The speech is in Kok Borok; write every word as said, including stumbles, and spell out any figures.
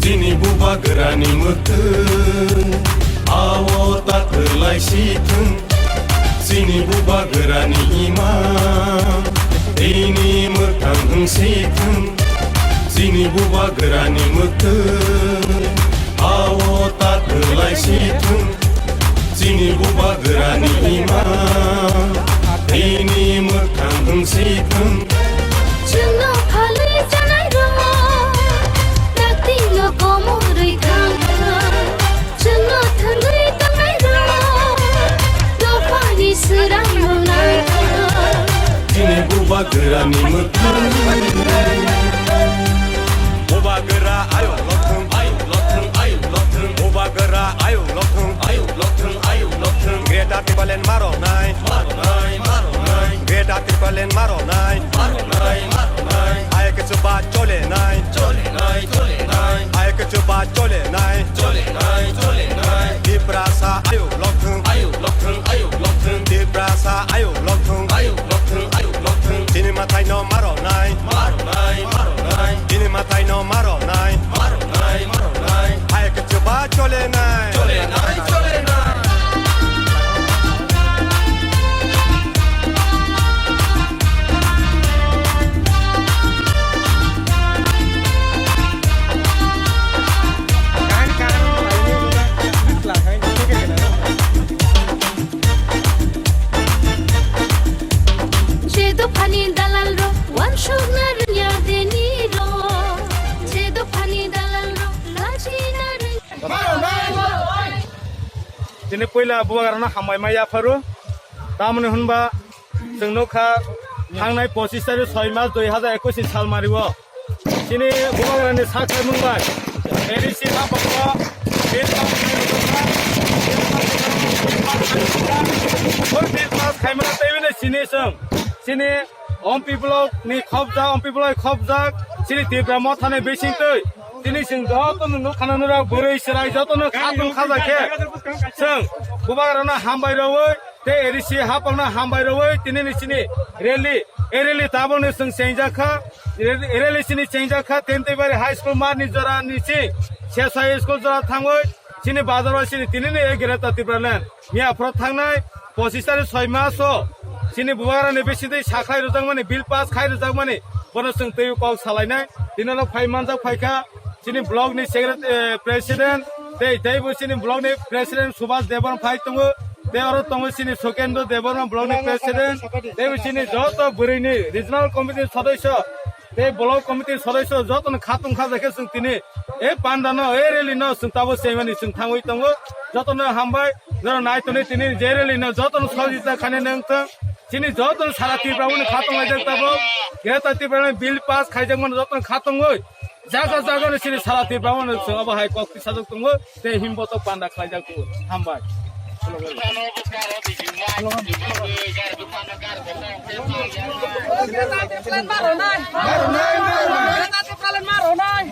Chini bubagrani mwktwng, ao ta twlai si thwng. Chini bubagrani imang, tini mwthang wng si thwng. Chini bubagrani mwktwng, ao ta twlai si thwng. Chini bubagrani imang, tini mwthang wng si thwng. Chwngno phalwi chanai rok, dakti no komorwi thang thang. Chwngno thwngwi tongnai rok, dophani swrang rok nai thang. Chini bubagrani mwktwng. Bubagra ayuk lokthwng, ayuk lokthwng, ayuk lokthwng. Bubagra ayuk lokthwng, ayuk lokthwng, ayuk lokthwng. Greater Tipraland maronai, maronai, maronai. Greater Tipraland maronai, maronai, maronai. Ayuk chuba cholenai, cholenai, cholenai. Ayuk chuba cholenai, cholenai, cholenai. Tiprasa ayuk lokthwng, ayuk lokthwng, ayuk lokthwng. Tiprasa ayuk lokthwng, ayuk lokthwng, ayuk lokthwng. Chini mwthai no maronai, maronai, maronai. Chini mwthai no maronai, maronai, maronai. Ayuk chuba cholenai, cholenai, cholenai. Je dophani dalal rok, wansukna rwngya deni rok. Je dophani dalal rok, lachina rwngya. Tini puila bubagrano hambai ma yapharu. Tamoni hwnba chwng nukha thangnai pochis tarik soi mas dui hazar ekush ni salmario. Chini bubagrani sakhaimung bai A D C haphangno bill pass khaimung bai. Bill pass khaimung teiwino chini chwng. Chini Ompi block ni khobjak, Ompi block ni khobjak, chini Tipra Mothani bisingtwi. Tini chwng jotono nukha nang nurok bwrwi chwrai jotono khatung khajakhe. Chwng bubagrano hambai rwui, tei A D C haphangno hambai rwui, tinini chini rally, e rally tabukni chwng chengjak kha, rally chini chengjak kha, Tentibari High School mani jorani ching, Sesai School jora thangwi, chini bazaro chini tinini e Greater Tipraland. Miya phoro thangnai pochis tarik soi mas o chini bubagrani bisingtwi sakhlai rwjakmani, bill pass khai rwjakmani, bono chwng twiwi kok salainai. Tini no phai manjak phaikha chini block ni secret-, eh, president, tei, tei bo chini block ni president Subhas Debbarma phai tongo, tei oro tongo chini Sukendra Debbarma block ni president, tei bo chini joto bwrwi ni regional committee ni sodosyo, tei block committee ni sodosyo jotono khatung khajakhe chwng tini e panda no, e rally no chwng tabuk chengmani chwng thangwi tongo. Jotono hambai, jora nai tonwi tini je rally no jotono sojita khainai nang thang. Chini jotono sara Tripura ni khatung laijak tabuk. Greater Tripura ni bill pass khaijakmani jotono khatungwi jaga jaga no chini sara Tripura no chwng abo hai kok tisajak tongo. Tei himbo to panda khlaijak tu hambai. Direct phan ma rwnai. Direct phan ma rwnai.